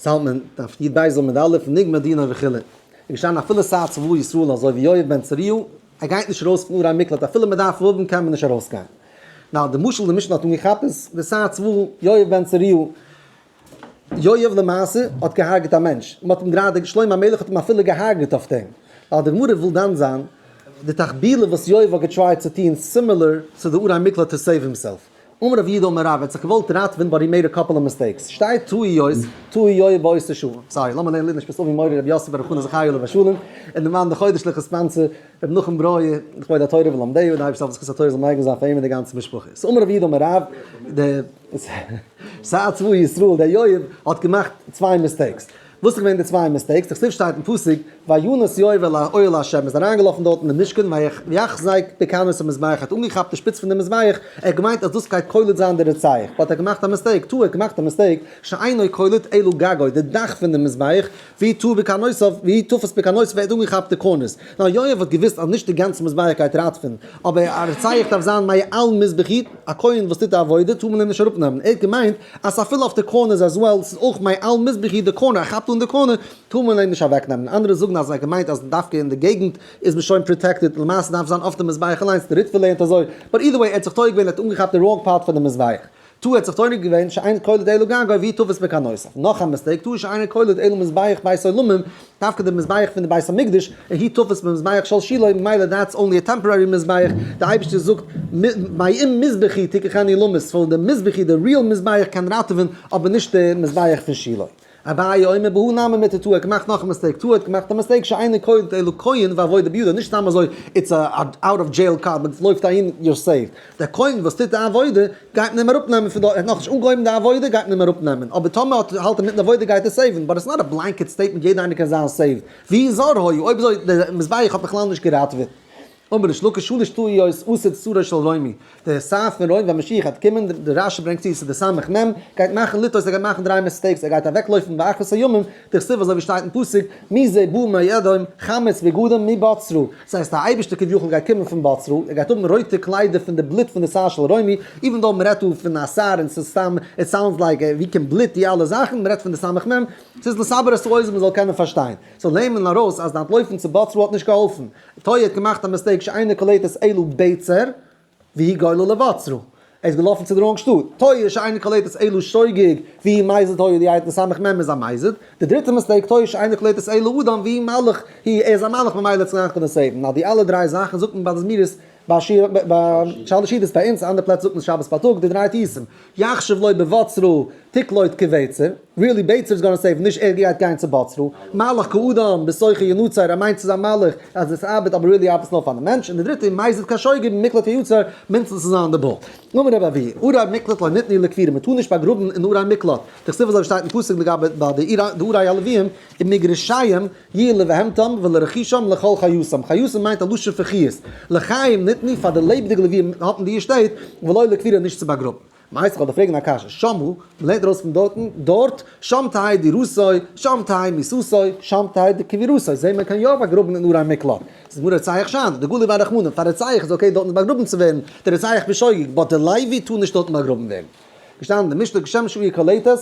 צאלט מען דף י ב עמוד א' נגמר דינו וכו'. איז געשטאנען אפילו שר צבא ישראל אזוי ווי יואב בן צרויה, ער גייט נישט ארויס פון ערי מקלט אפילו מען דארף האבן קען מען נישט ארויסגיין. נאר די משל די משנה האט אנגעכאפט איז די שר צבא יואב בן צרויה, יואב למעשה האט געהארגעט א מענטש, מען האט אים גראדע, שלמה המלך האט אים אפילו געהארגעט אויף דעם, ווייל די גמרא וויל דן זיין די תחבולה וואס יואב האט געטרייט צו טון similar צו די ערי מקלט to save himself. אמר רב יהודה אמר רב, ער האט זיך געוואלט ראטווען but he made a couple of mistakes, שטייט טעויות, טעה יואב באותה שעה, sorry, לאמיר לערנען ליטניש פסוק ווי מורי רבי יוסף ברוך חנא זכריה עליו השלום, און די מאן דחודש לכ' sponsor, רבי נחום ברויער, לכבוד התורה ולומדיה, די אייבערשטער זאל זכות התורה זאל מגין זיין פאר אים און די גאנצע משפחה. ס'איז אמר רב יהודה אמר רב, די שר צבא ישראל דער יואב האט געמאכט צוויי mistakes, וואס איז געווען די צוויי mistakes? דכתיב שטייט אין פסוק, וינס יואב אל האוהל ה', איז אריינגעלאפן דארט אין די משכן, ויחזק בקרנות המזבח, האט אנגעכאפט די שפיץ פון די מזבח, ער האט געמיינט אז דאס גייט קולט זיין די רוצח, but ער האט געמאכט א mistake, טעה, ער האט געמאכט א mistake, שאינו קולט אלא גגו, די דאך פון די מזבח, והוא טעה בקרנותיו, והוא תפס בקרנותיו, ער האט אנגעכאפט די corners. נאר יואב האט געוואוסט אז נישט די גאנצע מזבח גייט ראטווען, אבער א רוצח דארף זיין מעל מזבחי, א כהן וואס טוט א עבודה טאר מען אים נישט אראפנעמען, ער האט געמיינט אז אפילו אויף די corners as well, ס'איז אויך מעל מזבחי די corner, ער כאפט אן די corner, טאר מען אים נישט אוועקנעמען, אנדערע זאגן אז ער האט געמיינט אז דווקא אין די געגנט איז מען שוין protected, למעשה דארף זיין אויף די מזבח אליינס, די ריטב"א לערנט אזוי, but either way ער האט זיך טועה געווען ער האט אנגעכאפט די wrong part פון די מזבח. טעה האט זיך טועה געווען שאין קולט אלא גגו והוא תפס בקרנותיו. נאך א mistake, טעה שאין קולט אלא מזבח בית עולמים, דווקא די מזבח פון די בית המקדש, און הוא תפס במזבח של שילה, ממילא that's only a temporary מזבח, די אייבערשטער זאגט מעם מזבחי תקחני למות, פון די מזבחי די real מזבח קען ראטעווען, אבער נישט די מזבח פון שילה. אביי אומר בהא נמי מטא טעה האט געמאכט נאך א mistake, טעה האט געמאכט א mistake שאינו קולט אלא כהן ועבודה בידו, נישט סתם אזוי it's a out of jail card מען לויפט אהין you're saved, דער כהן וואס טוט די עבודה גייט מען אים אראפ נעמען פון דארט, ער האט נאכנישט אנגעהויבן די עבודה גייט מען אים אראפ נעמען, אבער טאמער האט האלט אינמיטן די עבודה גייט ער save ן, but it's not a blanket statement יעדער איינער קען זיין saved, והוא זר היה, אויב אזוי די מזבח האט בכלל נישט געראטעוועט. אמר ריש לקיש שלש טעויות עתיד שרו של רומי, די שר פון רוים ווען משיח גייט קומען, די רשי ברענגט צו ס'איז די סמך מם, גייט מאכן לטעות ער גייט מאכן דריי mistakes ער גייט אוועקלויפן באחרית הימים, דכתיב אזוי ווי שטייט אין פסוק, מי זה בא מאדום חמץ בגדים מבצרה, דאס הייסט די אייבערשטער כביכול גייט קומען פון בצרה, ער גייט האבן רויטע קליידער פון די בלוט פון די שר של רומי, even though מ'רעדט דא פון א שר און ס'איז סתם, it sounds like ווי קומט בלוט די אלע זאכן, מ'רעדט פון די סמך מם, ס'איז לסבר את האוזן מ'זאל קענען פארשטיין. so לערנט מען ארויס אז די אנטלויפן צו בצרה האט נישט געהאלפן. טעה האט געמאכט א mistake שאינו קולט את אלא בצר והוא גולה לבצרה. ער איז געלאפן צו די wrong שטאט. טעה שאינו קולט את אלא שוגג והוא מזיד היה די אייטן סמך מם איז א מזיד. די דריטע mistake טעה שאינו קולט את אלא אדם והוא מלאך הוא ער איז א מלאך ממילא האט זיך געמאכט אן save ן. נאר די אלע דריי זאכן זאגט מען ביי די זמירות ביי שיר ביי שלש סעודות ביי אונז אנדערע פלעצער זאגט מען שבת בייטאג די דריי טעותים יחשב לו בבצרה תקלוט כבצר, really בצר איז gonna save נישט ער גייט גיין צו בצרה, מלאך כאדם בתוכו ינוצר ער מיינט ס'איז א מלאך אז עס ארבעט אבער really ארבעט עס נאר פאר די מענטש, און די דריטע מזיד כשוגג במקלט יוצר מינצל צו זיין די בול. אמר רבי אבהו, ערי מקלט לא ניתנו לקבורה מען טאר נישט באגראבן אין ערי מקלט, דכתיב אזוי ווי שטייט אין פסוק לגבי ביי די ערי הלוויים ומגרשיהם יהיו לבהמתם ולרכושם לכל חיותם, חיותם מיינט א לשון פון חיות, לחיים ניתנו פאר די לעבעדיגע לוויים האט מען די שטעט, ולא לקבורה נישט צו באגראבן. מיינסט איך וועל דיר פרעגן א קשיא, שם הוא, מ'לערנט ארויס פון דארטן, דארט, שם תהא דירתו, שם תהא מיתתו, שם תהא קבורתו, זעה מען קען יא באגראבן אין ערי מקלט. ס'איז גמרא רוצח שאני, דגלי ביה רחמנא, פאר רוצח איז okay דארטן באגראבן צו ווערן, דער רוצח בשוגג, but דער לוי טאר נישט דארטן באגראבן ווערן. געשטאנען אין די משנה כשם שהעיר קולטת,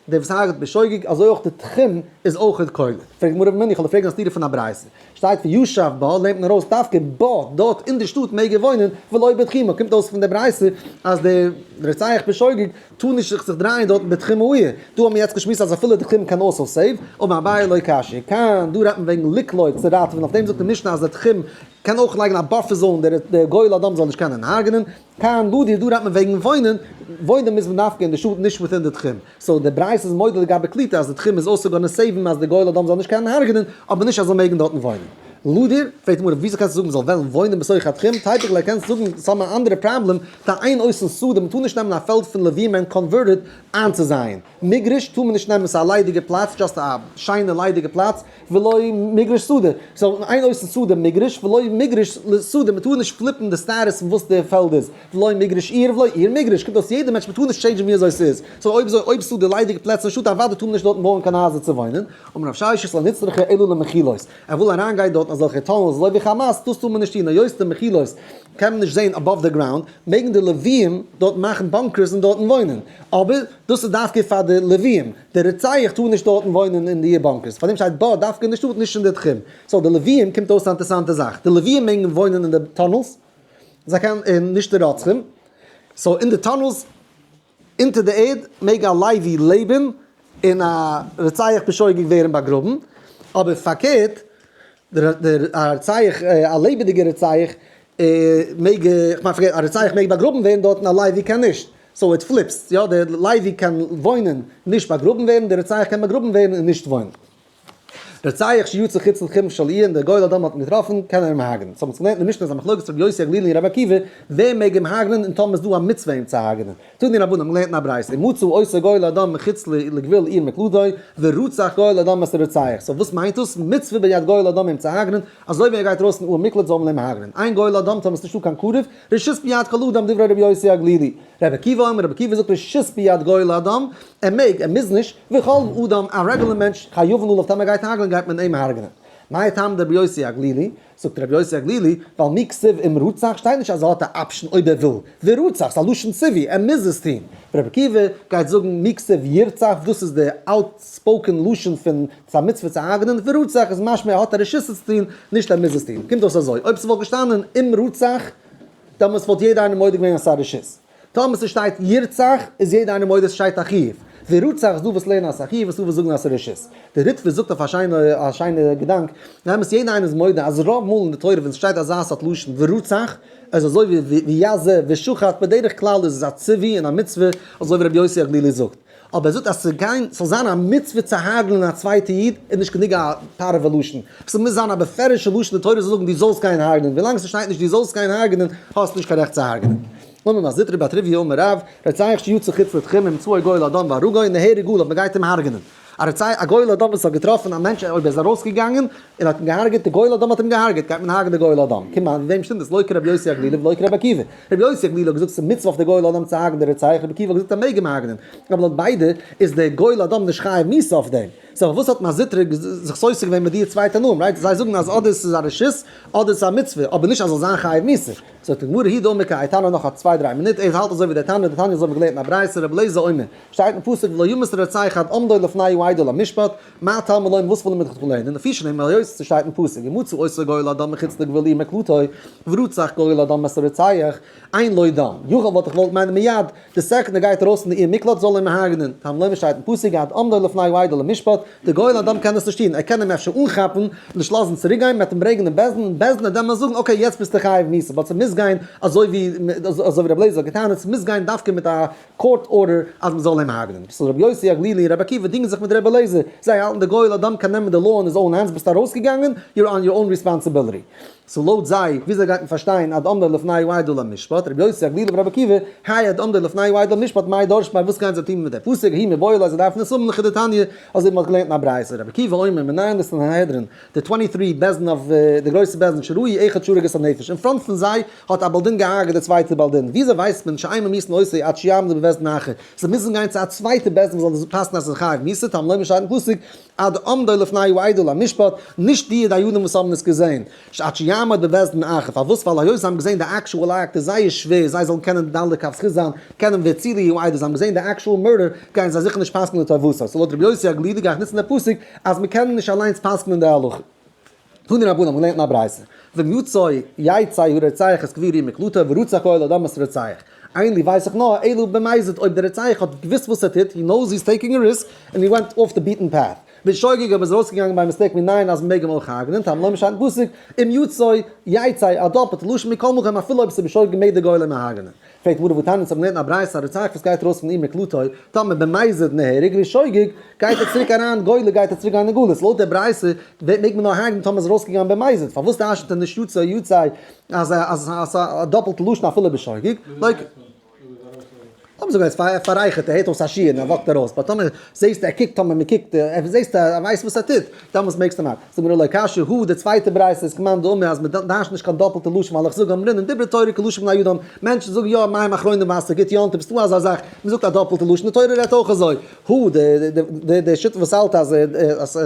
דער וואס הרג'ט בשוגג, אזוי אויך די תחום איז אויכעט קולט. פרעגט גמרא ורמינהו, איך וועל דיר פרעגן א סתירה פון א ברייתא. שטייט וישב בה, לערנט מען ארויס דווקא בה, דארט אין די שטאט מעג ער וואוינען, ולא בתחומה, קומט אויס פון די ברייתא אז דער רוצח בשוגג טאר נישט זיך זיך דרייען דארטן בתחום העיר. דא האבן מיר יעצט געשמועסט אז אפילו די תחום קען also save, אמר אביי לא קשיא, כאן, דא רעדט מען וועגן לקלוט צו ראטעווען, אויף דעם זאגט די משנה אז די תחום קען אויך לייגן א buffer zone דער גואל הדם זאל נישט קענען הרג'נען, כאן לדיר דא רעדט מען וועגן וואוינען, וואוינען מוז מען דווקא אין די שטאט נישט within די תחום, so די ברייתא איז מודה לגבי קליטה אז די תחום איז also gonna save ן אז די גואל הדם זאל נישט קענען הרג'נען, אבער נישט אז זאל מעגן דארטן וואוינען. לדיר, פרעגט די גמרא וויאזוי קענסטו זאגן מ'זאל וועלן וואוינען בתוך התחום, typically קענסטו זאגן ס'האבן א אנדערע פראבלעם, דאין עושין שדה, מ'טאר נישט נעמען א פעלד פון לווים and convert it איינצוזייען, מגרש טאר מען נישט נעמען ס'איז א ליידיגע פלאץ, just א שיינע ליידיגע פלאץ, ולא מגרש שדה, so אין עושין שדה מגרש, ולא מגרש לשדה, מ'טאר נישט flip ן די status פון וואס די פעלד איז, ולא מגרש עיר ולא עיר מגרש, קומט אויס יעדע מענטש מ'טאר נישט change ן ווי אזוי ס'איז, so אויב אזוי אויב ס'דא די ליידיגע פלעצער אין שטאט אוודאי טאר מען נישט דארטן בויען קיין הייזער צו וואוינען, אמר רב ששת לא נצרכה אלא למחילות, ער וויל אריינגיין דארטן. אזעלכע tunnels אזוי ווי חאמאס, דאס טאר מען נישט טון, היות די מחילות קען מען נישט זען above the ground, מעגן די לוויים דארט מאכן bunkers און דארטן וואוינען, אבער דאס איז דווקא פאר די לוויים, די רוצח טאר נישט דארטן וואוינען אין די bunkers, פארדעם שטייט בה דווקא אין די שטאט נישט אין די תחום. So די לוויים קומט אויס א אינטערסאנטע זאך, די לוויים מעגן וואוינען אין די tunnels, זיי קענען, און נישט די רוצחים, so אין די tunnels אונטער די ערד מעג א לוי לעבן און א רוצח בשוגג ווערן באגראבן, אבער פארקערט דער א רוצח, א לעבעדיגער רוצח מעג, איך מיין פארקערט, א רוצח מעג באגראבן ווערן דארט און א לוי קען נישט, so it flips, יא דער לוי קען וואוינען נישט באגראבן ווערן, דער רוצח קען באגראבן ווערן און נישט וואוינען. רוצח שיצא חוץ לתחום של עיר און דער גואל הדם האט אים געטראפן, קען ער אים הרג'נען. ס'האבן זיך געלערנט אין די משנה אז א מחלוקת רבי יוסי הגלילי און רבי עקיבא, ווער מעג אים הרג'נען און טאמער איז דא א מצוה אים צו הרג'נען. תנו רבנן האבן געלערנט אין א ברייתא, ומצא אותו גואל הדם מחוץ לגבול עיר מקלטו, ורצח גואל הדם את הרוצח. So וואס מיינט דאס? מצוה ביד גואל הדם אים צו הרג'נען, אזוי ווי ער גייט ארויס פון עיר מקלט זאל מען אים הרג'נען. אין גואל הדם טאמער איז נישטא קיין קרוב, רשות ביד כל אדם דברי רבי יוסי הגלילי. רבי עקיבא אומר, רבי עקיבא זאגט רשות ביד גואל הדם, ער מעג, ער מוז נישט, וכל אדם, א רעגולער מענטש, חייבין עליו, טאמער גייט הרג'נען גייט מען אים הרג'נען. מאי טעמא דרבי יוסי הגלילי, זאגט רבי יוסי הגלילי, ווייל מי כתיב אם רצח שטייט נישט אז ער האט א option אויב ער וויל, ורצח, ס'איז א לשון ציווי, ער מוז עס טון. רבי עקיבא גייט זאגן מי כתיב ירצח, דאס איז די outspoken לשון פון ס'איז א מצוה צו הרג'נען, ורצח איז משמע ער האט א רשות עס צו טון, נישט ער מוז עס טון. קומט אויס אזוי, אויב ס'וואלט געשטאנען אם רצח, דעמאלטס וואלט יעדער איינער מודה געווען אז ס'איז א רשות. טאמער ס'שטייט ירצח איז יעדער איינער מודה ס'שטייט א חיוב. ורצח איז דא וואס לערנען אז ס'איז א חיוב און ס'דא וואס זאגן אז ס'איז רשות. דער ריטב"א זאגט אויף א שיינע א שיינע געדאנק, באמת יעדער איינער איז מודה אז רוב מאל אין די תורה ווען ס'שטייט אזא סארט לשון ורצח איז אזוי ווי ויזה ושחט בדרך כלל איז עס א ציווי און א מצוה אזוי ווי רבי יוסי הגלילי זאגט. אבער ער זאגט אז צו גיין ס'זאל זיין א מצוה צו הרג'נען א צווייטע איד איז נישט גענוג א פארעווע לשון, ס'מוז זיין א בפירוש'ע לשון די תורה זאל זאגן דו זאלסט גיין הרג'נען, ווילאנג ס'שטייט נישט דו זאלסט גיין הרג'נען האסטו נישט קיין רעכט צו הרג'נען. אמר מר זוטרא בר טוביה אמר רב, רוצח שיצא חוץ לתחום ומצאו גואל הדם והרגו נהרג עליו, מ'גייט אים הרג'נען. א רוצח א גואל הדם וואס האט געטראפן א מענטש אויב ער איז ארויסגעגאנגען און האט אים געהארגעט, די גואל הדם האט אים געהארגעט, גייט מען הרג'נען די גואל הדם. קום אן, וועם שטימט עס? לא כרבי יוסי הגלילי ולא כרבי עקיבא. רבי יוסי הגלילי האט געזאגט ס'איז מצוה אויף די גואל הדם צו הרג'נען די רוצח, רבי עקיבא האט געזאגט אז מעג אים הרג'נען. אבער לויט ביידע איז די גואל הדם נישט חייב מיתה אויף דעם. So פארוואס האט מר זוטרא זיך סותר געווען מיט די צוויי תנאים, right? זיי זאגן אז אדער ס'איז א רשות אדער ס'איז א מצוה, אבער נישט אז זאל זיין חייב מיתה. זאגט די גמרא הוא דאמר כהאי תנא נאך א צוויי דריי מינוט, ער האלט אזוי ווי דער תנא, דתניא אזוי האבן מיר געלערנט אין א ברייתא, רבי אליעזר אומר, שטייט אין פסוק ולא ימות הרוצח עד עמדו לפני העדה למשפט, מה תלמוד לומר וואס וויל ער מיט לערנען, לפי שנאמר היות ס'שטייט אין פסוק ומצא אותו גואל הדם מחוץ לגבול עיר מקלטו ורצח גואל הדם את הרוצח, אין לו דם, יכול וואלט איך געוואלט מיינען מיד די second ער גייט ארויס פון די עיר מקלט זאל אים הרג'נען, תלמוד לומר שטייט אין פסוק עד עמדו לפני העדה למשפט, די גואל הדם קען דאס נישט טון, ער קען אים אפשר אנכאפן, נישט לאזן צוריק גיין, מ'וועט אים ברענגען אין בית דין, און בית דין וועט דעמאלס זאגן okay יעצט ביסטו חייב מיתה, but ס'מוז גיין אזוי ווי אזוי ווי רבי אליעזר האט געטענה'ט, ס'מוז גיין דווקא מיט א court order אז מ'זאל אים הרג'נען. So רבי יוסי הגלילי און רבי עקיבא דינגען זיך מיט רבי אליעזר, זיי האלטן די גואל הדם קען נעמען די law in his own hands, ביסט ארויסגעגאנגען, you're on your own responsibility. So לויט זיי, וויאזוי גייט מען פארשטיין עד עמדו לפני העדה למשפט, רבי יוסי הגלילי ורבי עקיבא, האי עד עמדו לפני העדה למשפט מאי דרשי ביה, וואס גייען זיי טון מיט די פסוק, ההוא מיבעי ליה זיי דארפן עס האבן לכדתניא, אזוי ווי מ'האט געלערנט אין א ברייתא, רבי עקיבא אומר מנין לסנהדרין, די twenty three בית דין אויף די גרויסע בית דין שראו אחד שהרג את הנפש, אין front פון זיי האט א בעל דין געהארגעט די צווייטע בעל דין, וויאזוי ווייסט מען שאין ממיתין אותו עד שיעמוד בבית דין אחר, זיי מוזן גיין צו א צווייטע בית דין וואס זאל פסק'ן אז עס איז חייב מיתה, תלמוד לומר שטייט אין פסוק עד עמדו לפני העדה למשפט, נישט די דיינים וואס האבן עס געזען, עד שיעמוד בבית דין אחר, פארוואס? ווייל היות זיי האבן געזען די actual act איז זייער שווער זיי זאלן קענען דן לכף זכות זיין, קענען והצילו העדה, זיי האבן געזען די actual murder, גייען זיי זיכער נישט פסק'נען לטובתו, so לויט רבי יוסי הגלילי גיי איך נוצן די פסוק אז מען קען נישט אליינס פסק'נען די הלכה. תנו רבנן האבן געלערנט אין א ברייתא, ואם יצא יצא הרוצח את גבול עיר מקלטו ורצח גואל הדם את הרוצח. אין לי ווייס איך נאר אלא במזיד אויב דער רוצח האט געוואוסט וואס ער טוט, he knows he's taking a risk, and he went off the beaten path. בשוגג אויב איז ארויסגעגאנגען by mistake מנין אז מ'מעג אים אויך הרג'נען, תלמוד לומר שטייט אין פסוק, אם יצא יצא א דאפעלטע לשון מכל מקום אפילו אויב ס'איז בשוגג מעג דער גואל אים הרג'נען. פרעגט גמרא והתניא אונז האבן געלערנט אין א ברייתא א רוצח וואס גייט ארויס פון עיר מקלטו, טאמער במזיד נהרג בשוגג גייט ער צוריק אריין גולה גייט ער צוריק גיין אין גלות, לויט דער ברייתא מעג מען נאר הרג'נען טאמער איז ארויסגעגאנגען במזיד, פארוואס דרש'נט ער נישט יצא יצא אז אז א דאפלטע לשון אפילו בשוגג, like. לאמיר זאגן ער איז פאררייכערט ער הערט אויס א שיעור און ער walk ט ארויס, but טאמער זעסטו ער קוקט טאמער מען קוקט זעסטו ער ווייסט וואס ער טוט, דעמאלטס מעגסטו מאכן. זאגט מיר לא קשיא הא, די צווייטע ברייתא איז כמאן דאמר אז מען דרש'נט נישט קיין דאפלטע לשון ווייל איך זאג אמרינן דברה תורה כלשון בני אדם, מענטשן זאגן יא מים אחרונים וואסער גוט יום טוב ס'דא אזא זאך, מען זאגט א דאפלטע לשון, די תורה רעדט אויך אזוי, הא די שיטה וואס האלט אז אז.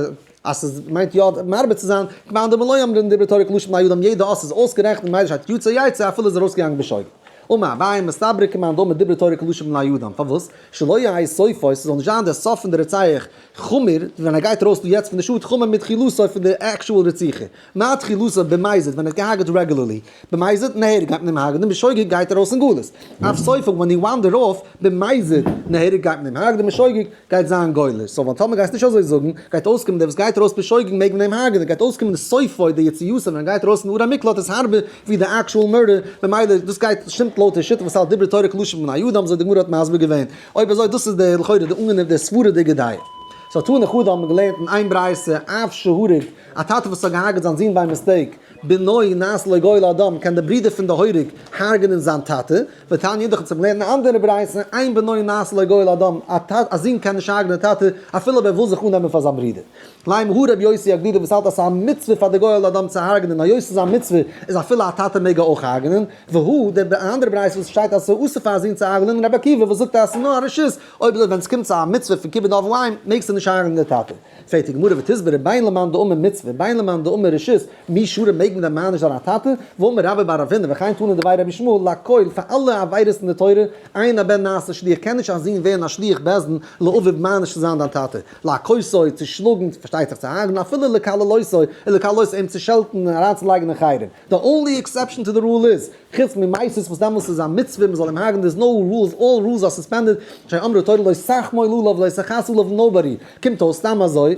אז ס'איז מיינט יא מרבה צו זיין, כמאן דאמר לא אמרינן דברי תורה כלשון בני אדם יעדע אות איז אויסגערעכנט ממילא שטייט יצא יצא אפילו איז ארויסגעגאנגען בשוגג. אמר אביי מסתברא כמאן דאמר דברי תורה כלשון בני אדם פארוואס שלא יהא סופו ס'זאל נישט זיין דער סוף פון די רוצח חמור ווען ער גייט ארויס דא יעצט פון די שטאט חמור מתחילתו פון די actual רציחה מה תחילתו במזיד ווען ער האט געהארגעט regularly במזיד נהרג גייט מען אים הרג'נען בשוגג גייט ארויס אין גלות אף סופו ווען he wander off במזיד נהרג גייט מען אים הרג'נען בשוגג גייט זיין גולה so ווען טאמער גייסט נישט אזוי זאגן גייט אויסקומען דער וואס גייט ארויס בשוגג מעג מען אים הרג'נען גייט אויסקומען די סופו די יציאתו ווען ער גייט ארויס פון ערי מקלט איז הארבער ווי די actual murder ממילא דאס גייט שטימט לויט די שיטה וואס האלט דברי תורה כלשון בני אדם אזוי די גמרא האט מסביר געווען אויב אזוי דאס איז די לכאורה די אנגענומענע די סברה'דיגע דעה. so תנא חדא האט מען געלערנט אין איין ברייתא אב שהרג א טאטע וואס האט געהארגעט זיין זון by mistake, בנו נעשה לו גואל הדם, קען דער ברודער פון די הורג הרג'נען זיין טאטע, ותניא אידך האט זיך געלערנט אין א אנדערע ברייתא, אין בנו נעשה לו גואל הדם, א זון קען נישט הרג'נען די טאטע אפילו אויב ער וויל זיך אננעמען פאר זיין ברודער. לימא הא רבי יוסי הגלילי וואס האלט אז ס'איז א מצוה פאר די גואל הדם צו הרג'נען היות ס'איז א מצוה איז אפילו א טאטע מעג ער אויך הרג'נען, והא די אנדערע ברייתא וואס שטייט אז ס'איז אסור פאר א זון צו הרג'נען רבי עקיבא וואס זאגט אז ס'איז נאר א רשות אויב אזוי ווען ס'קומט צו א מצוה פון כיבוד אב ואם מעגסטו נישט הרג'נען די טאטע. פרעגט די גמרא ותסברא בין למאן דאמר מצוה בין למאן דאמר רשות, מי שרי מעג מען דען מעניש זיין א טאטע? ואמר רבה בר רב הונא וכן תנא דבי רבי ישמעאל לכל פאר אלע עבירות אין די תורה אין הבן נעשה שליח קען נישט א זון ווערן א שליח בית דין לאביו מעניש צו זיין דיין טאטע להכותו צו שלאגן פארשטייט זיך צו הרג'ן אפילו לקללותו ולקללותו אים צו שעלטן און אריינצולייגן אין חרם די only exception to the rule איז חוץ ממסית וואס דעמאלס איז א מצוה מ'זאל אים הרג'ן there's no rules all rules are suspended שאמרה תורה לא תחמול עליו לא תחס עליו nobody קומט אויס סתם אזוי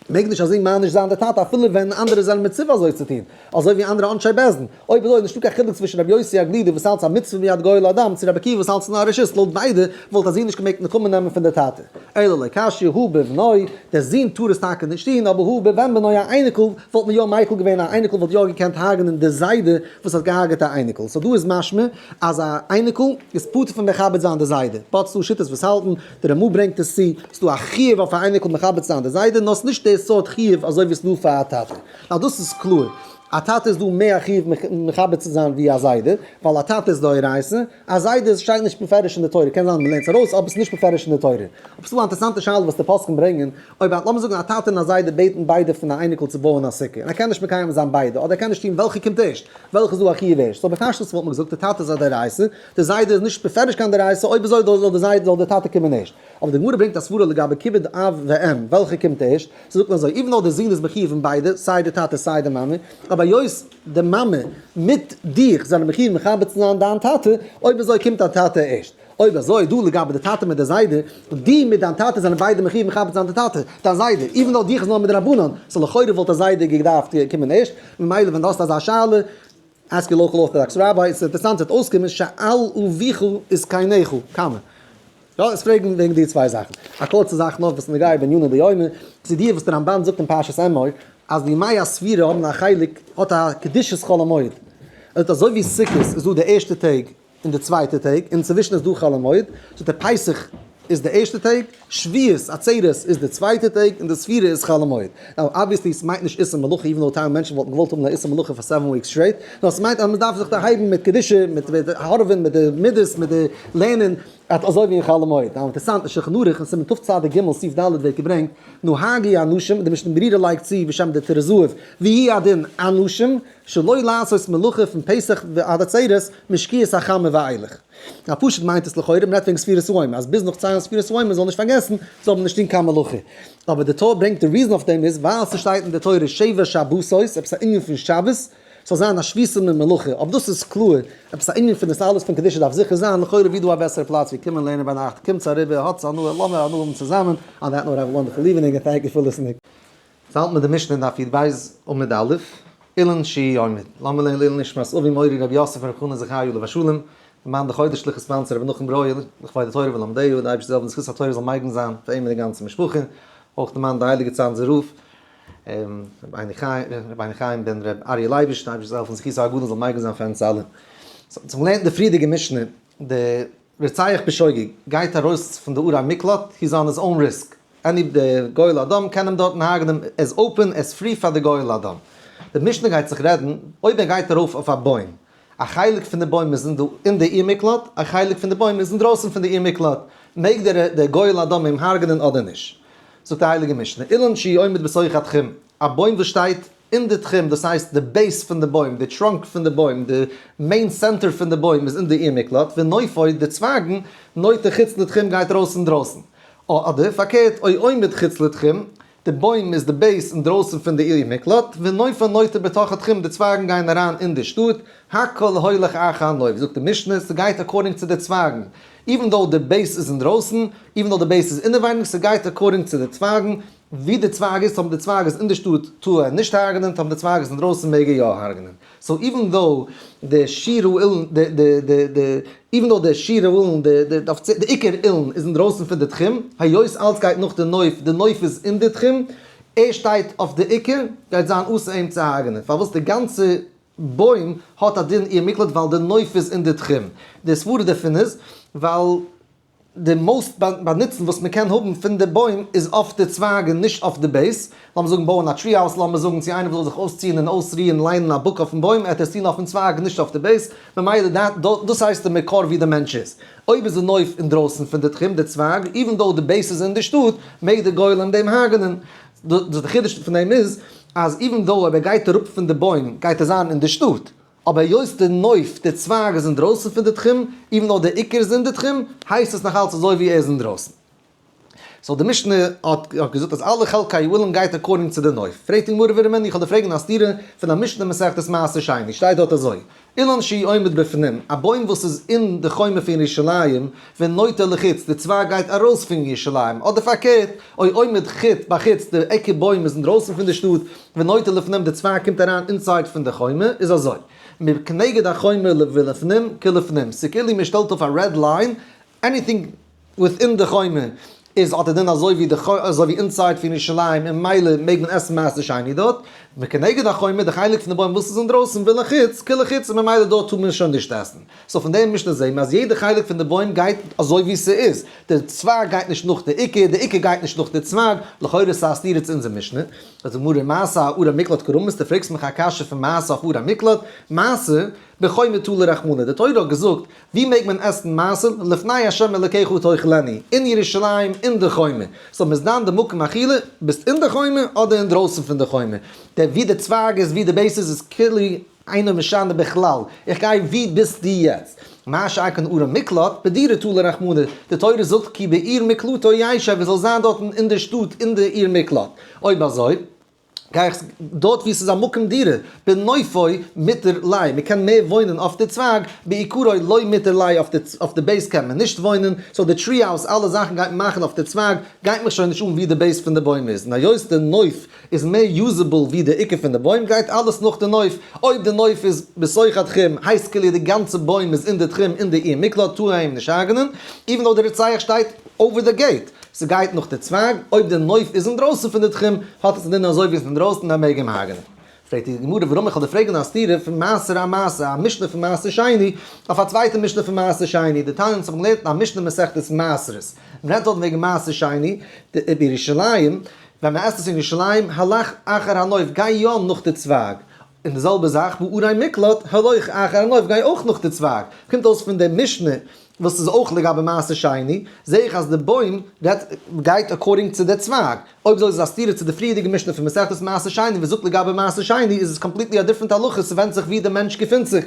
מעג נישט אזוי מעניש זיין די טאטע אפילו ווען אנדערע זענען מצווה אזוי צו טון אזוי ווי אנדערע אנשי בית דין אויב אזוי איז נישטא קיין חילוק צווישן רבי יוסי הגלילי וואס האלט ס'א מצוה מיד גואל הדם צו רבי עקיבא וואס האלט ס'נאר א רשות לויט ביידע וואלט א זון נישט געמעגט נקמה נעמען פון די טאטע אלא לא קשיא הא בבנו דער זון טאר עס טאקע נישט טון אבער הא בבן בנו א אייניקל וואלט מען יא מיקל געווען א אייניקל וואלט יא געקענט הרג'נען די זיידע וואס האט געהארגעט א אייניקל so דא איז משמע אז א אייניקל איז פטור פון מכבד זיין די זיידע but ס'דא שיטות וואס האלטן די רמ"א ברענגט עס צו ס'דא א חיוב אויף א אייניקל מכבד צו זיין די זיידע נאר ס'נישט די סארט חיוב אזוי ווי ס'דא פאר א טאטע נאר דאס איז קלאר א טאטע איז דא מער א חיוב מכבד צו זיין ווי א זיידע ווייל א טאטע איז דאורייתא א זיידע איז שטייט נישט מפרש אין די תורה, קען זיין מ'לערנט עס ארויס אבער ס'איז נישט מפרש אין די תורה. אבער ס'דא א אינטערעסאנטע שאלה וואס די פוסקים ברענגען, אויב א, לאמיר זאגן א טאטע און א זיידע בעטן ביידע פון א אייניקל צו בויען א סוכה, און ער קען נישט מקיים זיין ביידע, אדער ער קען נישט טון וועלכע קומט ערשט, וועלכע איז דא א חיוב ערשט, so בפשטות וואלט מען געזאגט די טאטע איז א דאורייתא, די זיידע איז נישט בפירוש קיין דאורייתא, אויב אזוי זאל די זיידע זאל די טאטע קומען ערשט. אבער די גמרא ברענגט א סברא לגבי כיבוד אב ואם, וועלכע קומט ערשט, so זאגט מען אזוי, even though די זון איז מחיוב אין ביידע, סיי די טאטע סיי די מאמע, אבער היות די מאמע מיט דיך זענען מחיוב מכבד צו זיין דיין טאטע, אויב אזוי קומט דיין טאטע ערשט. אויב אזוי דא לגבי די טאטע מיט די זיידע, דו מיט דיין טאטע זענען ביידע מחיוב מכבד צו זיין די טאטע, דיין זיידע, even though דיך איז נאר מדרבנן, so לכאורה וואלט א זיידע געדארפט קומען ערשט, ממילא ווען דו האסט אזא שאלה, ask your local Orthodox rabbi, ס'איז אינטערעסאנט ס'וועט אויסקומען שאל אביך וזקניך, קאמע. יא, עס פרעגן וועגן די צוויי זאכן. א קורצע זאך נאך וואס נוגע בעניני דיומא, צו די וואס די רמב"ן זאגט אין פרשת אמור, אז די ימי הספירה האבן א חלק, האט א קדושת חול המועד. ער זאגט אזוי ווי סוכות איז דא די ערשטע טעג און די צווייטע טעג, אינצווישן איז דא חול המועד, זאגט ער פסח איז די ערשטע טעג, שבועות, עצרת, איז די צווייטע טעג, און די ספירה איז חול המועד. now obviously ס'מיינט נישט איסור מלאכה, even though טייל מענטשן וואלטן געוואלט האבן א איסור מלאכה פאר seven weeks straight, נאר ס'מיינט אז מ'דארף זיך דערהייבן מיט קדושה, מיט הארעווען, מיט די מידות, מיט די לערנען, אט אזוי ווי אין חול המועד. now אינטערסאנט, אין שולחן ערוך אין סימן תצ"ג סעיף ד' ווערט געברענגט, נהגו אנשים, די משנה ברורה לייגט צו בשם די טורי זהב, והוא הדין אנשים, שלא לעשות מלאכה פון פסח ועד עצרת משקיעת החמה ואילך. א פשוט מיינט עס לכאורה מ'רעדט וועגן ספירת העומר אז ביז נאך ציילן ספירת העומר זאל נישט פארגעסן זאל מען נישט טון קיין מלאכה. אבער די טור ברענגט די reason אויף דעם איז ווייל ס'שטייט אין די תורה שבע שבתות עפעס א ענין פון שבת ס'זאל זיין א שביתה ממלאכה אבער דאס איז קלאר עפעס א ענין פון התעלות פון קדושה דארף זיכער זיין לכאורה ווי דא א בעסערע פלאץ ווי קומען לערנען ביינאכט קומטס אריבער האטס הנאה לאמיר הנאה האבן צוזאמען on that note have a wonderful evening and thank you for listening. ס'האלט מיט די משנה אין דף י"ב עמוד א', אילן שיהי' עומד. לאמיר לערנען לעילוי נשמת אבי מורי רבי יוסף ר' חנן זכרי' עליו השלום, די מאן די חודש שליחות sponsor רבי נחום ברויער, לכבוד התורה ולומדיה, די אייבערשטער זאל העלפן זכות התורה זאל מגין זיין פאר אים און די גאנצע משפחה, אויך די מאן די הייליגע צאנזער רב, רבינו חיים בן ר' אריה לייביש, די אייבערשטער זאל העלפן זכות הגדול זאל מגין זיין פאר אונז אלע. so מ'לערנט די פריערדיגע משנה, די רוצח בשוגג גייט ארויס פון די ערי מקלט, he is on his own risk, any די גואל הדם קען אים דארטן הרג'נען, ער איז open, ער איז free פאר די גואל הדם. די משנה גייט זיך רעדן אויב ער גייט ארויף אויף א בוים, א חלק פון די בוים איז אין די עיר מקלט, א חלק פון די בוים איז אינדרויסן פון די עיר מקלט, מעג דער גואל הדם אים הרג'נען אדער נישט? זאגט די הייליגע משנה, אילן שהוא עומד בתוך התחום, א בוים וואס שטייט אין די תחום, דאס הייסט די base פון די בוים, די trunk פון די בוים, די main center פון די בוים איז אין די עיר מקלט, ונופו, די צווייגן, נוטה חוץ לתחום גייט ארויס אינדרויסן. אדער פארקערט, או עומד חוץ לתחום, די בוים איז די base אינדרויסן פון די עיר מקלט, ונופו נוטה בתוך התחום, די צווייגן גייען אריין אין די שטאט, הכל הולך אחר הנוף, זאגט די משנה, ס'גייט according צו די צווייגן, even though די base איז אינדרויסן, even though די base איז אינעווייניג, ס'גייט according צו די צווייגן, ווי די צווייג איז, טאמער די צווייג איז אין די שטאט טאר ער נישט הרג'נען, טאמער די צווייג איז אינדרויסן מעג ער יא הרג'נען. so even though די שיעור אילן, די די די די, even though די שיעור אילן, די די די עיקר אילן איז אינדרויסן פון די תחום, היות אלץ גייט נאך די נוף, די נוף איז אין די תחום, ער שטייט אויף די עיקר, גייט זיין אסור אים צו הרג'נען. פארוואס די גאנצע בוים האט א דין עיר מקלט ווייל די נוף איז אין די תחום. די סברה דערפון איז ווייל די most באנוצן וואס מען קען האבן פון די בוים איז אויף די צווייגן נישט אויף די base. לאמיר זאגן בויען א tree house, לאמיר זאגן צו איינער וויל זיך אויסציען און אויסרוען ליינען א book אויפן בוים, ער וועט עס טון אויפן צווייג נישט אויף די base, ממילא דאס הייסט די מקור ווי די מענטש איז. אויב איז די נוף אינדרויסן פון די תחום די צווייג, even though די base איז אין די שטאט, מעג די גולם דעם הרג'נען. די חידוש פון דעם איז אז even though אויב ער גייט אראפ פון די בוים גייט ער זיין אין די שטאט, אבער היות די נוף, די צווייג איז אינדרויסן פון די תחום, even though די עיקר איז אין די תחום, הייסט עס נאך אלץ אזוי ווי ער איז אינדרויסן. so די משנה האט געזאגט אז אלע חלקי האילן גייט according צו די נוף. פרעגט די גמרא ורמינהו, איך וועל דיר פרעגן א סתירה פון א משנה מסכת מעשר שני, שטייט דארט אזוי, אילן שהוא עומד בפנים, א בוים וואס איז אין די חומה פון ירושלים, ונוטה לחוץ, די צווייג גייט ארויס פון ירושלים, אדער פארקערט, או עומד חוץ, בחוץ, די עיקר בוים איז אינדרויסן פון די שטאט, ונוטה לפנים, די צווייג קומט אריין inside פון די חומה, איז אזוי, מכנגד החומה ולפנים כלפנים, ס'כאילו מען שטעלט אויף א red line, anything within די חומה איז האט א דין אזוי ווי די אזוי ווי inside פון ירושלים און מילא מעג מען עסן מעשר שני דארט, וכנגד החומה די חלק פון די בוים וואס איז אינדרויסן ולחוץ כלחוץ און ממילא דארט טאר מען שוין נישט עסן. so פון די משנה זעהן מיר אז יעדע חלק פון די בוים גייט אזוי ווי ס'איז, די צווייג גייט נישט נאך די עיקר, די עיקר גייט נישט נאך די צווייג, לכאורה איז א סתירה צו אונזער משנה. זאגט די גמרא מעשה אערי מקלט קרמית, דו פרעגסט מיך א קשיא פון מעשה אויף ערי מקלט, מעשה בחומה תלה רחמנא, די תורה האט געזאגט ווי מעג מען עסן מעשר? לפני ה' אלקיך תאכלנו, אין ירושלים אין די חומה. so מ'איז דן די מקום אכילה, ביסט אין די חומה אדער אינדרויסן פון די חומה. די ווי די צווייג איז ווי די base איז איז כאילו אינו משנה בכלל. איך גיי ווי ביסטו יעצט. מה שאין כן ערי מקלט, בדירה תלה רחמנא, די תורה זאגט כי בעיר מקלטו ישב, ער זאל זיין דארטן אין די שטאט אין די עיר מקלט. אויב אזוי. גיי איך דארט וואו ס'איז א מקום דירה, בנופו מותר ליה, מ'קען מער וואוינען אויף די צווייג, בעיקרו לא מותר ליה אויף די base קען מען נישט וואוינען, so די tree house אלע זאכן גייט מען מאכן אויף די צווייג, גייט מיך שוין נישט אן ווי די base פון די בוים איז, און היות די נוף איז מער usable ווי די עיקר פון די בוים גייט אלעס נאך די נוף, אויב די נוף איז בתוך התחום הייסט כאילו די גאנצע בוים איז אין די תחום אין די עיר מקלט טאר אים נישט הרג'נען, even though די רוצח שטייט over די gate. ס'גייט נאך די צווייג, אויב די נוף איז אינדרויסן פון די תחום, האט עס א דין אזוי ווי עס איז אינדרויסן דאן מעג אים הרג'נען. פרעגט די גמרא ורמינהו איך וועל דיר פרעגן א סתירה פון מעשר א מעשה, א משנה פון מעשר שני, אויף א צווייטע משנה פון מעשר שני, דתניא אונז האבן געלערנט אין א משנה מסכת מעשרות, מ'רעדט דארט וועגן מעשר שני, בירושלים, ווען מ'עסט עס אין ירושלים, הלך אחר הנוף, גיי יא נאך די צווייג, און די זעלבע זאך בערי מקלט, הלוך אחר הנוף, גיי אויך נאך די צווייג, קומט אויס פון די משנה וואס איז אויך לגבי מעשר שני, זעה איך אז די בוים רעדט גייט according צו די צווייג, אויב אזוי איז עס א סתירה צו די פריערדיגע משנה פון מסכת מעשר שני וואס זאגט לגבי מעשר שני איז עס completely א different הלכה ס'ווענדט זיך ווי די מענטש געפינט זיך.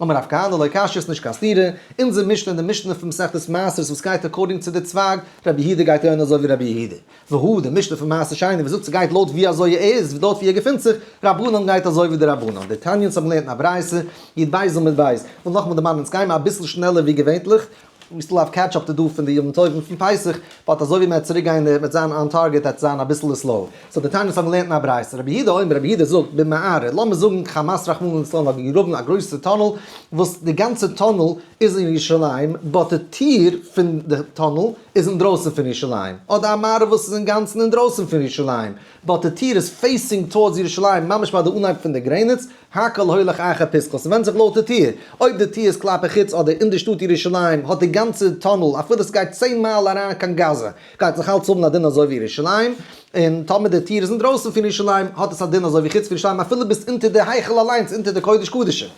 אמר רב כהנא לא קשיא ס'נישט קיין סתירה, אונזער משנה און די משנה פון מסכת מעשרות וואס גייט according צו די צווייג, רבי יהודה גייט אויך אזוי ווי רבי יהודה. והא די משנה פון מעשר שני וואס זאגט ס'גייט לויט ווי אזוי ער איז, לויט ווי ער געפינט זיך, רבנן גייט אזוי ווי די רבנן. דתניא אונז האבן געלערנט אין א ברייתא, י"ב עמוד ב', כ'וויל נאכאמאל דערמאנען אונז גיימער אביסל שנעלער ווי געווענטליך, we still have catch up to do פון די ימים טובים פון פסח, but אזוי ווי מ'וועט צוריק גיין מ'וועט זיין on target וועט זיין אביסל slow. so דתניא אונז האבן געלערנט אין א ברייתא, רבי יהודה אומר רבי יהודה זאגט במערה, לאמיר זאגן חמאס רחמנא לצלן האט געגראבן א גרויסע tunnel, וואס די גאנצע tunnel איז אין ירושלים, but די טיר פון די tunnel איז אינדרויסן פון ירושלים, אדער א מערה וואס איז אינגאנצן אינדרויסן פון ירושלים, but די טיר איז facing towards ירושלים ממש ביי די אנהייב פון די גרעניץ, הכל הולך אחר פתחו, ס'ווענדט זיך לויט די טיר, אויב די טיר איז כלפי חוץ אדער אין די שטאט ירושלים האט די גאנצע tunnel אפילו ס'גייט 10 מייל אריין קיין גאזא גייט זיך אלץ האבן א דין אזוי ווי ירושלים, און טאמער די טיר איז אינדרויסן פון ירושלים האט עס א דין אזוי ווי חוץ פון ירושלים אפילו ביסט אונטער די היכל אליינס אונטער די קודש קדשים.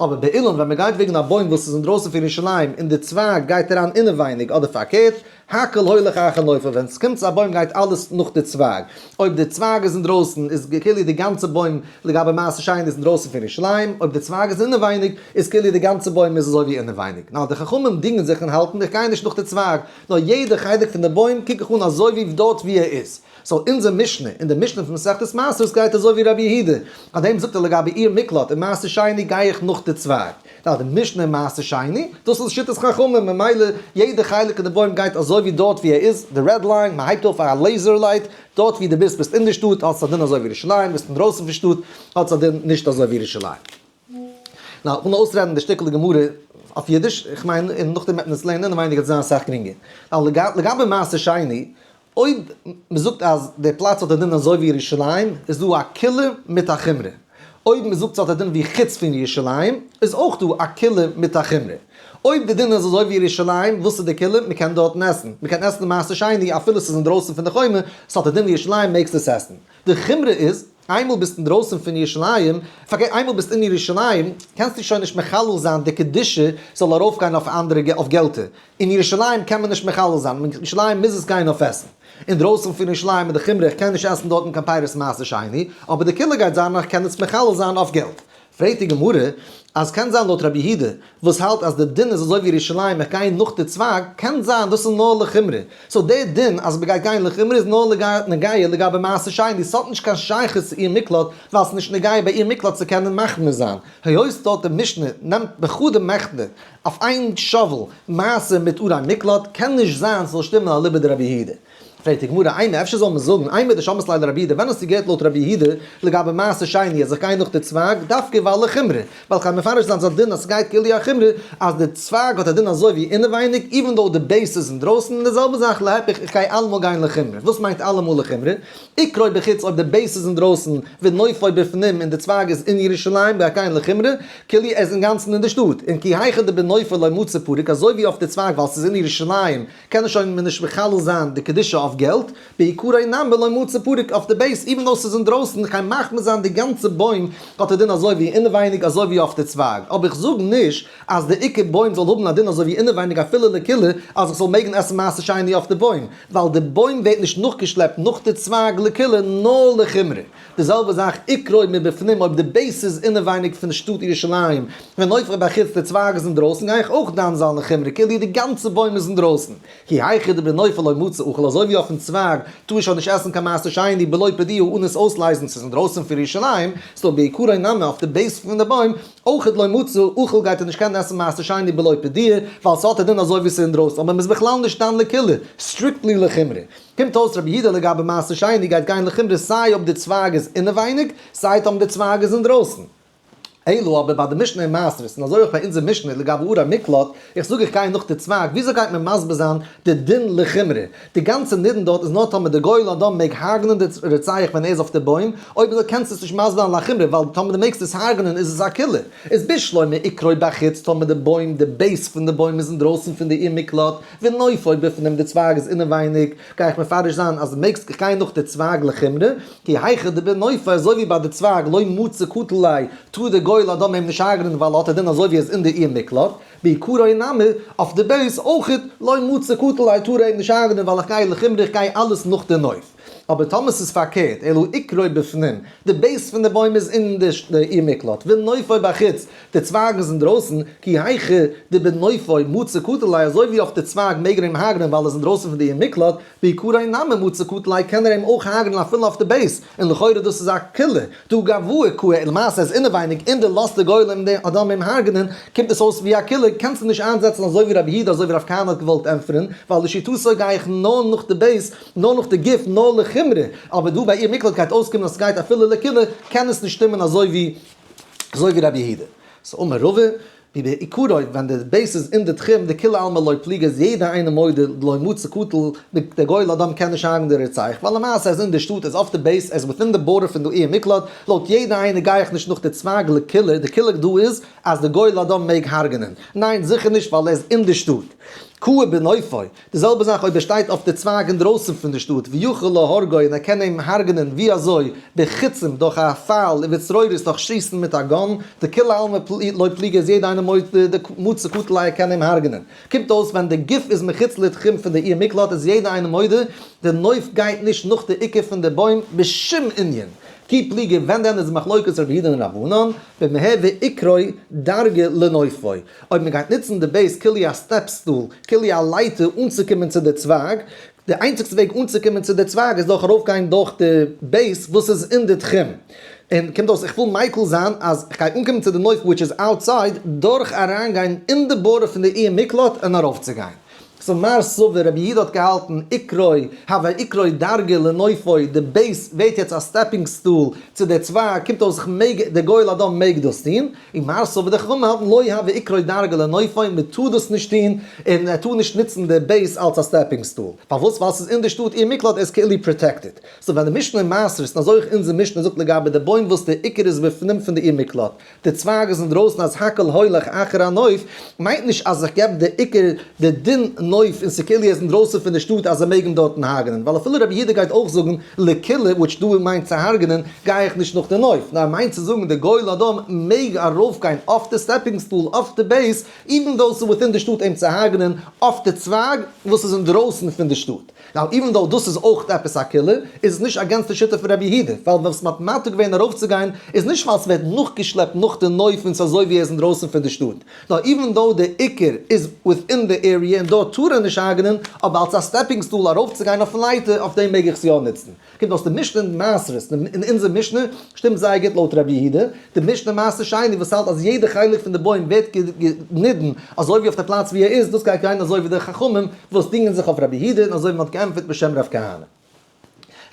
אבער באילן ווען מען גייט וועגן א בוים וואס איז אינדרויסן פון ירושלים און די צווייג גייט אריין אינעווייניג אדער פארקערט, הכל הולך אחר נופו, ווען ס'קומט צו א בוים גייט אלעס נאך די צווייג, אויב די צווייג איז אינדרויסן איז כאילו די גאנצע בוים לגבי מעשר שני איז אינדרויסן פון ירושלים, אויב די צווייג איז אינעווייניג איז כאילו די גאנצע בוים איז אזוי ווי אינעווייניג. נאר די חכמים דינגען זיך און האלטן איך גיי נישט נאך די צווייג, נאר יעדע חלק פון די בוים קוק איך אן אזוי ווי דארט ווי ער איז. so אונזער משנה און די משנה פון מסכת מעשרות גייט אזוי ווי רבי יהודה, פאר דעם זאגט ער לגבי עיר מקלט און מעשר שני גיי איך נאך די צווייג. נאר די משנה אין מעשר שני, דאס איז שיטת חכמים, ממילא יעדע חלק אין די בוים גייט אזוי ווי דארט ווי ער איז, די red line, מען הייבט אויף א laser light, דארט ווי דו ביסט, ביסט אין די שטאט, האט עס א דין אזוי ווי ירושלים, ביסט אינדרויסן פון שטאט, האט עס א דין נישט אזוי ווי ירושלים. נאר איך וויל נאר אויסרעדן די שטיקל גמרא אויף אידיש, איך מיין און נאכדעם וועט מען עס לערנען אינעווייניג וועט עס זיין אסאך גרינגער. לגבי מעשר שני, אויב מען זאגט אז די פלאץ האט א דין אזוי ווי ירושלים, איז דא א קולא מיט א חומרא. אויב מען זאגט ס'האט א דין ווי חוץ פון ירושלים, איז אויך דא א קולא מיט א חומרא. אויב די דין איז אזוי ווי ירושלים, וואס איז די קולא? מען קען דארטן עסן. מען קען עסן מעשר שני אפילו ס'איז אינדרויסן פון די חומה, ס'האט א דין ווי ירושלים מעגסט עס עסן. די חומרא איז, איינמאל ביסט אינדרויסן פון ירושלים, פארקערט איינמאל ביסט אין ירושלים, קענסטו שוין נישט מחלל זיין די קדושה זאל ארויפגיין אויף אנדערע אויף געלטער. אין ירושלים קען מען נישט מחלל זיין, אין ירושלים מוז עס גיין אויף עסן. אינדרויסן פון ירושלים איז די חומרא איך קען נישט עסן דארטן קיין פירות מעשר שני, אבער די קולא גייט זיין אז איך קען עס מחלל זיין אויף געלט. פרעגט די גמרא, אז קען זיין לויט רבי יהודה וואס האלט אז די דין איז אזוי ווי ירושלים איך גיי נאך די צווייג, קען זיין דאס איז נאר לחומרא, so די דין אז מ'גייט גיין לחומרא איז נאר נוגע לגבי מעשר שני, ס'האט נישט קיין שייכות צו עיר מקלט ווייל ס'איז נישט נוגע ביי עיר מקלט צו קענען מחמיר זיין, היות דארט די משנה נעמט בחדא מחתא אויף איין שאוול מעשר מיט ערי מקלט, קען נישט זיין ס'זאל שטימען אליבא דרבי יהודה. פרעגט די גמרא, אימא אפשר זאל מען זאגן, אימר דשמעת ליה לרבי יהודה, ווען האסטו געהערט לויט רבי יהודה לגבי מעשר שני אז איך גיי נאך די צווייג, דווקא ווייל לחומרא, ווייל כ'גיי מפרש זיין ס'איז א דין אז ס'גייט כאילו א חומרא, אז די צווייג האט א דין אזוי ווי אינעווייניג, even though די base איז אינדרויסן, און די זעלבע זאך להיפך, איך גיי אלעמאל גיין לחומרא. וואס מיינט אלעמאל לחומרא? עיקרו בחוץ אויב די base איז אינדרויסן, ונופו בפנים און די צווייג איז אין ירושלים, גיי איך גיין לחומרא, כאילו ער איז אינגאנצן אין די שטאט, און כי היכי דבנופו לא מצי פריק, אזוי ווי אויף די צווייג ווייל ס'איז אין ירושלים, קען ער שוין מער נישט מחלל זיין די קדושה אויף געלט, בעיקרו נמי לא מצי פריק אויף די base, even though ס'איז אינדרויסן, כ'גיי מחמיר זיין די גאנצע בוים האט א דין אזוי ווי אינעווייניג אזוי ווי אויף די צווייג, אבער איך זאג נישט אז די עיקר בוים זאל האבן א דין אזוי ווי אינעווייניג אפילו לקולא אז איך זאל מעגן עסן מעשר שני אויף די בוים, ווייל די בוים ווערט נישט נאכגעשלעפט נאך די צווייג לקולא נאר לחומרא. די זעלבע זאך עיקרו מבפנים אויב די base איז אינעווייניג פון שטאט ירושלים ונופו בחוץ די צווייג איז אינדרויסן גיי איך אויך דן זיין לחומרא כאילו די גאנצע בוים איז אינדרויסן כי היכי דבנופו לא מצי אכיל אזוי ווי אויפן צווייג טאר איך שוין נישט עסן קיין מעשר שני בלא פדויי אן עס אויסלייזן ס'איז אינדרויסן פון ירושלים ס'דא בעיקרו נמי אויף די base פון די בוים אויכעט לא מצי אכיל גייט ער נישט קענען עסן מעשר שני בלא פדויי ווייל ס'האט א דין אזוי ווי ס'איז אינדרויסן אבער מ'איז בכלל נישט דן לקולא strictly לחומרא. קומט אויס רבי יהודה לגבי מעשר שני גייט גיין לחומרא סיי אויב די צווייג איז אינעווייניג סיי אויב די צווייג איז אינדרויסן. אלא אבער ביי די משנה אין מעשרות און אזוי אויך ביי אונזער משנה לגבי ערי מקלט, איך זאג איך גיי נאך די צווייג, וויאזוי גייט מען מסביר זיין די דין לחומרא? די גאנצע נידון דארט איז נאר טאמער די גואל הדם מעג הרג'נען די רוצח ווען ער איז אויף די בוים, אויב אזוי קענסטו עס נישט מסביר זיין לחומרא ווייל טאמער די מעגסט עס הרג'נען איז עס א קולא. איז בשלמא עיקרו בחוץ טאמער די בוים די base פון די בוים איז אינדרויסן פון די עיר מקלט, ונופו בפנים די צווייג איז אינעווייניג, גיי איך מפרש זיין אז מעגסט איך גיי נאך די צווייג לחומרא, כי היכי דבנופו אזוי ווי ביי די צווייג לא מצי קטיל ליה, טאר די גואל הדם אים נישט הרג'נען ווייל האט א דין אזוי ווי ער איז אין די עיר מקלט, בעיקרו נמי, אויף די base אויכעט, לא מצי קטיל ליה טאר ער אים נישט הרג'נען ווייל איך גיי לחומרא איך גיי אלעס נאך די נוף. אבער טאמער ס'איז פארקערט, אלא עיקרו בפנים, די base פון די בוים איז אין די עיר מקלט, ונופו בחוץ, די צווייגן איז אינדרויסן, כי היכי דבנופו מצי קטיל ליה, אזוי ווי אויף די צווייג מעג ער אים הרג'נען ווייל ער איז אינדרויסן פון די עיר מקלט, בעיקרו נמי מצי קטיל ליה קען ער אים אויך הרג'נען אפילו אויף די base, און לכאורה דאס איז א קולא, דהא גואי קאי, למעשה איז אינעווייניג אין די לאזט די גואל הדם אים הרג'נען, קומט עס אויס ווי א קולא, קענסטו נישט איינזעצן אזוי ווי רבי יהודה אזוי ווי רב כהנא האט געוואלט ענטפערן, ווייל לשיטתו גיי איך נאר נאך די base, נאר נאך די גוף, נאר לחומרא, אבער דא ביי עיר מקלט גייט אויסקומען אז סגייט אפילו לקולא, קען עס נישט שטימען אזוי ווי אזוי ווי רבי יהודה. so אמר רבא, ווי בעיקרו ווען די base איז אין די תחום דכולי עלמא לא פליגי איז יעדער איינער מודה דלא מצי קטיל די גואל הדם קען נישט הרג'ן די רוצח ווייל למעשה ער איז אין די שטאט ער איז אויף די base ער איז within די border פון די עיר מקלט לויט יעדער איינער גיי איך נישט נאך די צווייג לקולא די קולא דא איז אז די גואל הדם מעג הרג'נען? ניין זיכער נישט ווייל ער איז אין די שטאט. קאי בנופו, די זעלבע זאך אויב ער שטייט אויף די צווייג אינדרויסן פון די שטאט ויכול להורגו און ער קען אים הרג'נען ווי אזוי? בחיצים דורך א פייל ובצרורות דורך שיסן מיט א gun, דכולי עלמא לא פליגי איז יעדע איינער מודה דמצי קטיל ליה ער קען אים הרג'נען. קומט אויס ווען די גוף איז מחוץ לתחום פון די עיר מקלט איז יעדע איינער מודה די נוף גייט נישט נאך די עיקר פון די בוים בשום ענין. כי פליגי ווען דען איז מחלוקת רבי יהודה און רבנן במהוי עיקרו דרגא לנופו אויב מען גייט נוצן די base כאילו א step stool, כאילו א לייטער אנצוקומען צו די צווייג, די איינציגסטע וועג אנצוקומען צו די צווייג איז דורך ארויפגיין דורך די base וואס איז אין די תחום. און קומט אויס איך וויל מיקל זיין אז איך גיי אנקומען צו די נוף which is outside דורך אריינגיין אין די border פון די עיר מקלט און ארויפצוגיין. so מר סבר רבי יהודה האט געהאלטן עיקרו הוי עיקרו דרגא לנופו די base ווערט יעצט א stepping stool צו די צווייג קומט אויס איך מעג די גואל הדם מעג דאס טון. און מר סבר די חכמים האלטן לא הוי עיקרו דרגא לנופו מען טאר דאס נישט טון און ער טאר נישט נוצן די base אלס א stepping stool פארוואס ווייל ס'איז אין די שטאט עיר מקלט איז כאילו protected so ווען די משנה אין מעשרות און אזוי אויך אונזער משנה זאגט לגבי די בוים וואס די עיקר איז בפנים פון די עיר מקלט די צווייג איז אינדרויסן אז הכל הולך אחר הנוף מיינט נישט אז איך געב די עיקר די דין נוף און ס'כאילו איז אינדרויסן פון די שטאט אז זיי מעגן דארטן הרג'נען ווייל אפילו רבי יהודה גייט אויך זאגן לקולא which דא מיינט צו הרג'נען גיי איך נישט נאך די נוף נאר ער מיינט צו זאגן די גואל הדם מעג ארויפגיין אויף די stepping stool אויף די base even though ס'איז within די שטאט אים צו הרג'נען אויף די צווייג וואס איז אינדרויסן פון די שטאט. ווייל even though דאס איז אויך עפעס א קולא, איז עס נישט against די שיטה פון רבי יהודה, ווייל וואס מ'האט מתיר געווען ארויפצוגיין איז נישט ווייל ס'ווערט נאכגעשלעפט נאך די נוף און ס'אזוי ווי ער איז אינדרויסן פון די שטאט, נאר even though די עיקר איז within די area און דארט טאר ער נישט הרג'נען, אבער אלס א stepping stool ארויפצוגיין אויפן לייטער אויף דעם מעג איך עס יא נוצן. קומט אויס די משנה אין מעשרות, אין אונזער משנה שטימט זייער גוט לויט רבי יהודה, די משנה מעשר שני וואס האלט אז יעדע חלק פון די בוים ווערט גענידן אזוי ווי אויף די פלאץ ווי ער איז, דאס גייט גיין אזוי ווי די חכמים וואס דינגען זיך אויף רבי יהודה און אזוי ווי מען האט געענטפערט בשם רב כהנא.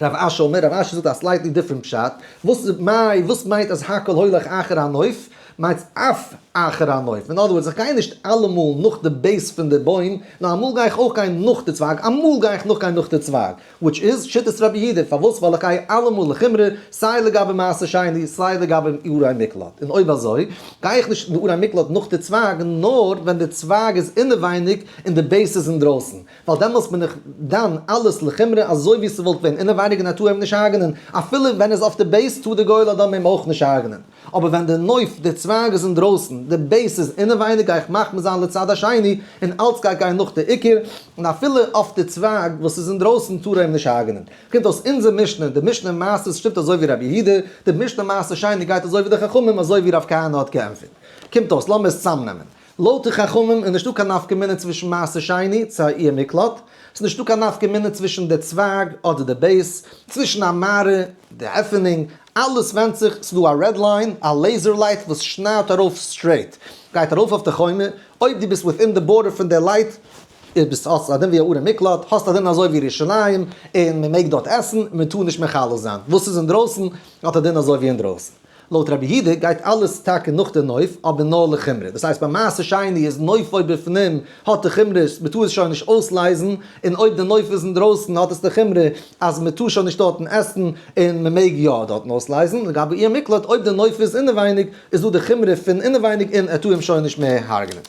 רב אשי אומר, רב אשי זאגט א slightly different פשט, וואס מאי, וואס מיינט אז הכל הולך אחר הנוף, מיינט אף אחר הנוף, אין other words איך גיי נישט אלעמאל נאך די base פון די בוים, נאר אמאל גיי איך אויך גיין נאך די צווייג, אמאל גיי איך נאך גיין נאך די צווייג. which is שיטת רבי יהודה, פארוואס? ווייל איך גיי אלעמאל לחומרא, סיי לגבי מעשר שני, סיי לגבי ערי מקלט, און אויב אזוי, גיי איך נישט אין די ערי מקלט נאך די צווייג, נאר ווען די צווייג איז אינעווייניג און די base איז אינדרויסן, ווייל דעמאלס בין איך דן אלעס לחומרא אזוי ווי ס'וואלט ווען אינעווייניג און ער טאר אים נישט הרג'נען, אפילו ווען ער איז אויף די base טאר די גואל הדם אים אויך נישט הרג'נען. אבער ווען די נוף, די צווייג איז אינדרויסן, די base איז אינעווייניג גיי איך מחמיר זיין לצד השני, און אלץ גייט גיין נאך די עיקר, און אפילו אויף די צווייג וואס איז אינדרויסן טאר ער אים נישט הרג'נען. קומט אויס אונזער משנה, די משנה אין מעשרות שטימט אזוי ווי רבי יהודה, די משנה מעשר שני גייט אזוי ווי די חכמים אזוי ווי רב כהנא האט געענטפערט. קומט אויס, לאמיר עס צאמנעמען. לויט די חכמים איז נישטא קיין נפקא מינה צווישן מעשר שני צו א עיר מקלט, ס'איז נישטא קיין נפקא מינה צווישן די צווייג אדער די base, צווישן א מערה, די עפענונג, אלעס ווענדט זיך, ס'איז דא א red line, א laser light וואס שניידט ארויף straight, גייט ארויף אויף די חומה, אויב דו ביסט within די border פון די light, איז ביסט האסט א דין ווי א ערי מקלט, האסט א דין אזוי ווי ירושלים, און מען מעג דארט עסן, מען טאר נישט מחלל זיין, וואס איז אינדרויסן, האט א דין אזוי ווי אינדרויסן. לויט רבי יהודה גייט אלעס טאקע נאך די נוף, אבער נאר לחומרא. דאס הייסט ביי מעשר שני איז נופו בפנים האט די חומרא מען טאר עס שוין נישט אויסלייזן, און אויב די נוף איז אינדרויסן האט עס די חומרא אז מען טאר שוין נישט דארטן עסן און מען מעג יא דארטן אויסלייזן. לגבי עיר מקלט אויב די נוף איז אינעווייניג איז דא די חומרא פון אינעווייניג און ער טאר אים שוין נישט מער הרג'נען.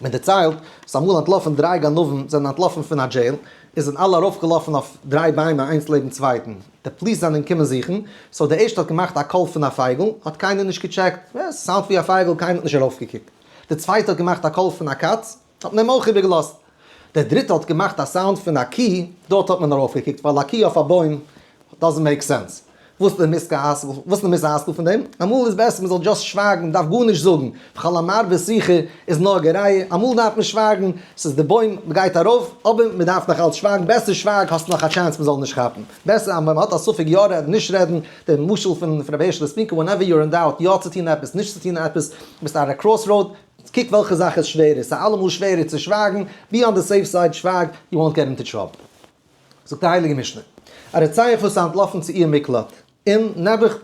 מען דערציילט ס'איז אמאל אנטלאפן דריי גנבים זענען אנטלאפן פון א jail און זענען אלע ארויפגעלאפן אויף דריי ביימער איינס לעבן צווייטן. די police זענען געקומען זוכן, so די ערשטע האט געמאכט א קול פון א פייגל, האט קיינער נישט געטשעקט, אה, ס'sound ווי א פייגל, קיינער האט נישט ארויפגעקוקט. די צווייטע האט געמאכט א קול פון א קאץ, האט מען אים אויך איבערגעלאזט. דער דריטע האט געמאכט א sound פון א קי, דארט האט מען ארויפגעקוקט, ווייל א קי אויף א בוים doesn't make sense. וואס איז די מוסר השכל פון דעם? אמאל איז בעסער מען זאל just שווייגן, מען דארף גארנישט זאגן, וכל המרבה שיחה איז נאר גערייע, אמאל דארף מען שווייגן, ס'איז די בוים, מען גייט ארויף, אבער מען דארף נאך אלץ שווייגן, בעסער שווייג האסט נאך א chance מען זאל נישט כאפן, בעסער אז מען האט א ספק יא רעדן נישט רעדן, די משל פון רבי הערשעלע ספינקא whenever you're in doubt יא צו טון עפעס נישט צו טון עפעס, ביסט at a crossroad, קוק וועלכע זאך איז שווערער, ס'איז אלעמאל שווערער צו שווייגן, be on the safe side שווייג, you won't get into trouble. זאגט די הייליגע משנה, א רוצח וואס איז אנטלאפן צו עיר מקלט, און נעבעך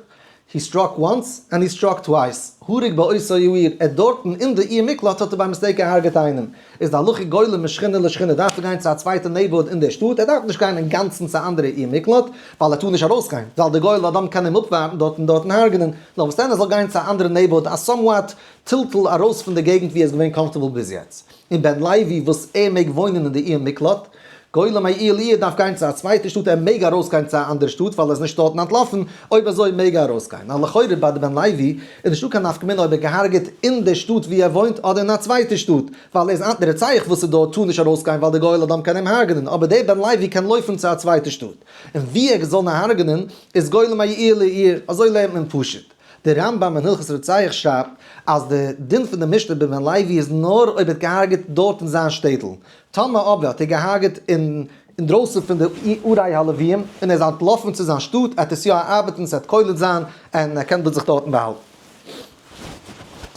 He struck once and he struck twice, הרג באותה העיר, ער דארטן אין די עיר מקלט האט ער by mistake געהארגעט איינעם, איז די הלכה גולה משכונה לשכונה דארף ער גיין צו א צווייטע neighborhood אין די שטאט, ער דארף נישט גיין אינגאנצן צו א אנדערע עיר מקלט, ווייל ער טאר נישט ארויסגיין, ווייל די גואל הדם קען אים אפווארטן דארט און דארטן הרג'נען, נאר וואס דען ער זאל גיין צו א אנדערע neighborhood א somewhat טלטול ארויס פון די געגנט ווי ער איז געווען comfortable ביז יעצט. און בן לוי וואס ער מעג וואוינען אין די עיר מקלט, גולה מעיר לעיר דארף גיין צו א צווייטע שטאט ער מעג ארויסגיין צו א אנדערע שטאט ווייל ער איז נישט דארטן אנטלאפן, אויב אזוי מעג ער ארויסגיין. נאר לכאורה ביי די בן לוי איז נישטא קיין נפקא מינה אויב ער געהארגעט אין די שטאט ווי ער וואוינט אדער אין א צווייטע שטאט, ווייל ער איז די רוצח וואס איז דארט טאר נישט ארויסגיין ווייל די גואל הדם קען אים הרג'נען, אבער דער בן לוי קען לויפן צו א צווייטע שטאט און ווי ער זאל נאר הרג'נען איז גולה מעיר לעיר, אזוי לערנט מען פשוט. דער רמב ם אין הלכות רוצח שרייבט אז די דין פון די משנה בבן לוי איז נאר אויב ער האט געהארגעט דארט אין זיין שטעטל, טאמער אבער האט ער געהארגעט אין אינדרויסן פון די ערי הלוויים און ער איז אנטלאפן צו זיין שטאט עט עס יא ארבעטן ס'עט קולט זיין און ער קען דארט זיך דארטן באהאלטן.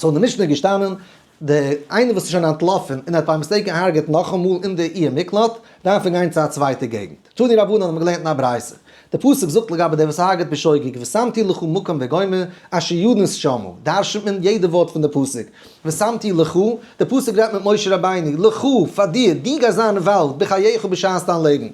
so אין די משנה איז געשטאנען די איינער וואס איז שוין אנטלאפן און האט by mistake געהארגעט נאכאמאל אין די עיר מקלט דארף ער גיין צו א צווייטע געגנט. תנו רבנן האבן געלערנט אין א ברייתא. די פסוק זאגט לגבי דער וואס הרג'ט בשוגג ושמתי לך מקום וגומר אשר ינוס שמה, דרש'נט מען יעדע ווארט פון די פסוק, ושמתי לך, די פסוק רעדט מיט משה רבינו, לך, פאר דיר, דו גייסט זיין אין וואלד, בחייך בשעת דיין לעבן.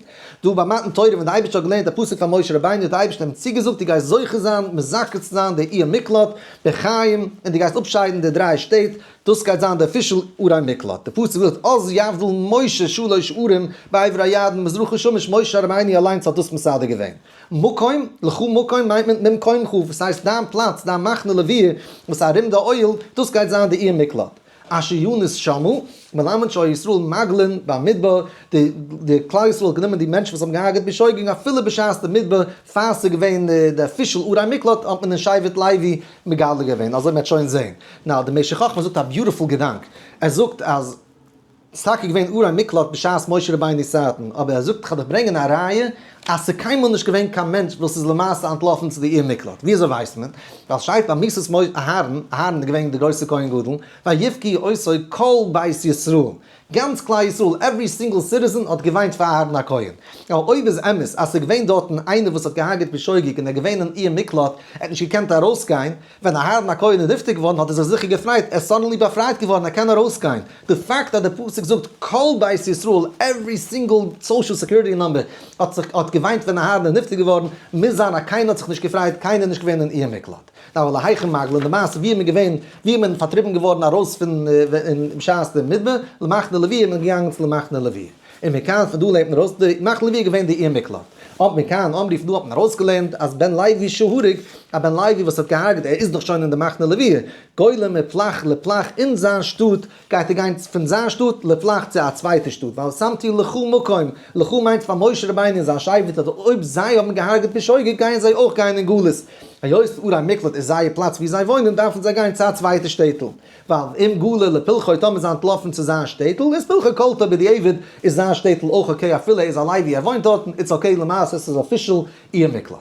דא ביי מתן תורה ווען די אייבערשטער האט געלערנט די פסוק פאר משה רבינו האט די אייבערשטער אים צוגעזאגט דו גייסט זוכה זיין מזכה צו זיין די עיר מקלט בחיים און דו גייסט אפשיידן די דריי שטעט, דאס גייט זיין די official ערי מקלט. די פסוק זאגט אז יבדיל משה שלש ערים בעבר הירדן מזרחה שמש משה רבינו אליינס האט דאס מסדר געווען. מקום, לך מקום מיינט מען ממקומך וואס הייסט דיין פלאץ דיין מחנה לוויה וואס ארום די אוהל דאס גייט זיין די עיר מקלט. אשר ינוס שמה, מלמד שהיו ישראל מגלין במדבר, די די כלל ישראל האט גענומען די מענטשן וואס האבן געהארגעט בשוגג אפילו בשעת די מדבר, פאר ס'איז געווען די official ערי מקלט האט מען אין שבט לוי מגלה געווען, אזוי מ'וועט שוין זעהן. now די משך חכמה זאגט א beautiful געדאנק, ער זאגט אז ס'איז טאקע געווען ערי מקלט בשעת משה רבינו'ס צייטן, אבער ער זאגט כ'וועל דיך ברענגען א ראיה אז ס'איז קיינמאל נישט געווען קיין מענטש וואס איז למעשה אנטלאפן צו די עיר מקלט. ווי אזוי ווייסט מען? ווייל שטייט ביי מיתת משה אהרן, אהרן איז געווען די גרויסע כהן גדול, ויבכו אותו כל בית ישראל, גאנץ כלל ישראל, every single citizen האט געוויינט פאר אהרן הכהן. אבער אויב איז אמת אז ס'איז געווען דארטן איינער וואס האט געהארגעט בשוגג און ער איז געווען אין עיר מקלט, ער האט נישט געקענט ארויסגיין, ווען אהרן הכהן איז נפטר געווארן האט ער זיך זיכער געפרייט, ער איז suddenly באפרייט געווארן, ער קען ארויסגיין. די פאקט אז די פסוק זאגט כל בית ישראל, every single social security number, האט זיך האט געוויינט ווען אהרן איז נפטר געווארן, מוז זיין אז קיינער האט זיך נישט געפרייט, קיינער איז נישט געווען אין עיר מקלט. נאר להיכן מגלין, די מעשה ווי איז מען געווען, ווי איז מען פארטריבן געווארן ארויס פון בשעת די מדבר, למחנה לוויה איז מען געגאנגען צו למחנה לוויה. און מכאן פון דא לערנט מען ארויס, די מחנה לוויה איז געווען די עיר מקלט. אט מכאן אמרו פון דא האט מען ארויסגעלערנט אז בן לוי שהרג, א בן לוי וואס האט געהארגעט, ער איז דאך שוין אין די מחנה לוויה, גולה מפלח לפלח אין זיין שטאט, גייט ער גיין פון זיין שטאט לפלח צו א צווייטע שטאט, ווייל שמתי לך מקום, לך מיינט פאר משה רבינו און זיין שבט אז אויב זיי האבן געהארגעט בשוגג גייען זיי אויך גיין אין גלות, היות ערי מקלט איז זייער פלאץ ווי זיי וואוינען דארפן זיי גיין צו א צווייטע שטעטל, ווייל אם גלה לפלחו טאמער זיי אנטלאפן צו זיין שטעטל איז פלחו קולטו בדיעבד איז זיין שטעטל אויך okay אפילו ער איז א לוי ער וואוינט דארטן it's okay למעשה עס איז official עיר מקלט.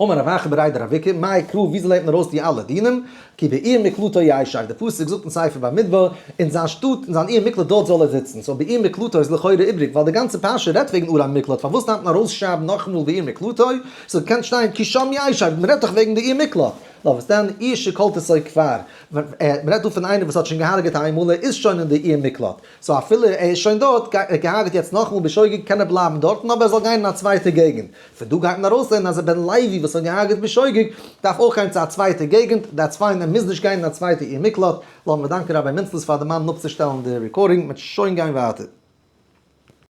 אמר רב אחא בריה דרב איקא, מאי קרא וויאזוי לערנט מען ארויס די אלע דינים? כי בעיר מקלטו ישב, די פסוק זאגט אין ספר במדבר, אין זיין שטאט, אין זיין עיר מקלט דארט זאל ער זיצן, so בעיר מקלטו איז לכאורה איבריג, ווייל די גאנצע פרשה רעדט וועגן ערי מקלט, פארוואס דארף מען ארויסשרייבן נאכאמאל בעיר מקלטו? ס'קען שטיין כי שם ישב, מ'רעדט דאך וועגן די עיר מקלט. נאר וואס דען, עיר שקולטתו כבר, מ'רעדט דא פון איינער וואס האט שוין געהארגעט איינמאל, ער איז שוין אין די עיר מקלט, so אפילו ער איז שוין דארט, ער האט געהארגעט יעצט נאכאמאל בשוגג, קען ער בלייבן דארטן, אבער ער זאל גיין אין א צווייטע געגנט. פון דא גייט מען ארויסלערנען אז א בן לוי וואס האט געהארגעט בשוגג דארף אויך גיין צו א צווייטע געגנט, that's fine, ער מוז נישט גיין אין א צווייטע עיר מקלט. לאמיר דאנקען ראביי מינצלעס פאר דערמאנען אפצושטעלן די recording, מ'וועט שוין גיין ווייטער.